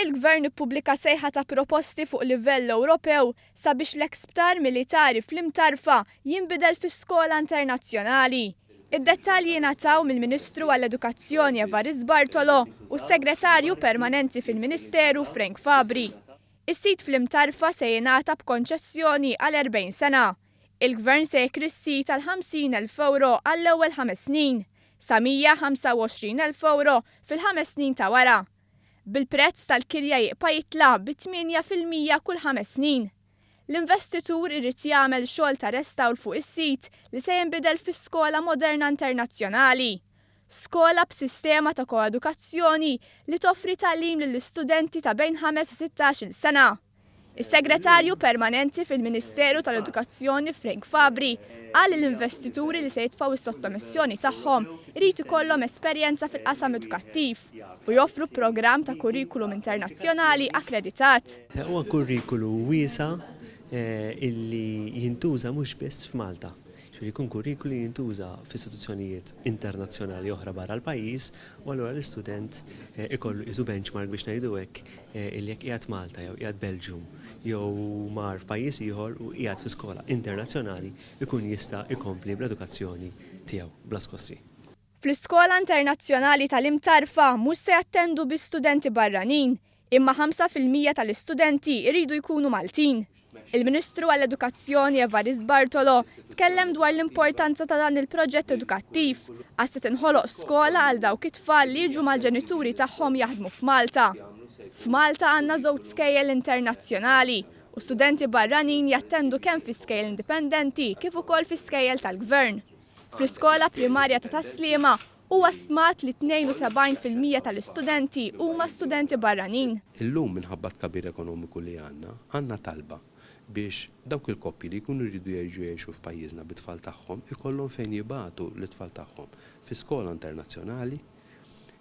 Il-Gvern ippubblika sejħa ta' proposti fuq livell Ewropew sabiex l-eks sptar militari fl-Imtarfa jinbidel fi skola internazzjonali. Id-dettalji ngħataw mill-Ministru għall-Edukazzjoni Evarist Bartolo u s-Segretarju Permanenti fil-Ministeru Frank Fabri. Is-sit fl-Imtarfa se jingħata b'konċessjoni għal 40 sena. Il-Gvern se jikri s-sit għal 50,000 ewro għall-ewwel ħames snin, sa 125,000 ewro fil-ħames snin ta' wara. Bil-prezz tal-kirja jibqa' jitla' bi 8% kull ħames snin. L-investitur irid jagħmel xogħol ta' restawr fuq is-sit li se jinbidel fi skola moderna internazzjonali. Skola b'sistema ta' koedukazzjoni li toffri tagħlim lill-istudenti ta' bejn ħames u 16-il sena. Is-Segretarju Permanenti fil-Ministeru tal-Edukazzjoni Frank Fabri qal li l-investituri li se jitfgħu s-sottomissjoni tagħhom irid ikollhom esperjenza fil-qasam edukattiv u joffru programm ta' kurrikulum internazzjonali akkreditat. Huwa kurrikulu wiesa' illi jintuża mhux biss f'Malta. Ġifieri jkun kurrikulu li jintuża f'istituzzjonijiet internazzjonali oħra barra l-pajjiż u allura l-istudent ikollu qisu benchmark biex ngħidu hekk illi jekk qiegħed Malta jew qiegħed Belġium jew mar f'pajjiż ieħor u qiegħed fi skola internazzjonali jkun jista' jkompli bl-edukazzjoni tiegħu bla skossi. Fl-Iskola Internazzjonali tal-Imtarfa mhux se jattendu biss studenti barranin, imma 5% tal-istudenti jridu jkunu Maltin. Il-Ministru għall-Edukazzjoni Evarist Bartolo tkellem dwar l-importanza ta' dan il-proġett edukattiv għax se tinħoloq skola għal dawk it-tfal li jiġu mal-ġenituri tagħhom jaħdmu f'Malta. F'Malta għandna żewġ skejjel internazzjonali u studenti barranin jattendu kemm fi skejjel indipendenti kif ukoll fi skejjel tal-Gvern. Fl-iskola primarja ta' Tas-Sliema huwa stmat li 72% tal-istudenti huma studenti barranin. Illum minħabba t-tkabbir ekonomiku li għandna, għandna talba biex dawk il-koppji li jkunu jridu jerġgħu jgħixu f'pajjiżna bit-tfal tagħhom ikollhom fejn jibagħtu lit-tfal tagħhom fi skola internazzjonali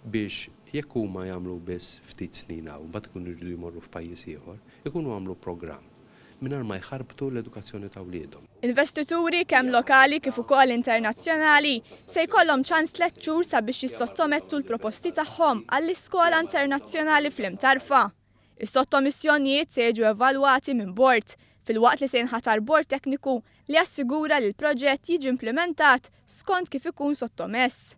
biex jekk huma jagħmlu biss ftit snin hawn mbagħad ikunu jridu jmorru f'pajjiż ieħor, ikunu għamlu programm mingħajr ma jħarbtu l-edukazzjoni ta' wliedhom. Investituri kemm lokali kif ukoll internazzjonali se jkollhom ċans tliet xhur sabiex jissottomettu l-proposti tagħhom għall-Iskola Internazzjonali fl-Imtarfa. Is-sottomissjonijiet se jiġu evalwati minn bord, filwaqt li se jinħatar bord tekniku li jassigura li l-proġett jiġi implimentat skont kif ikun sottomess.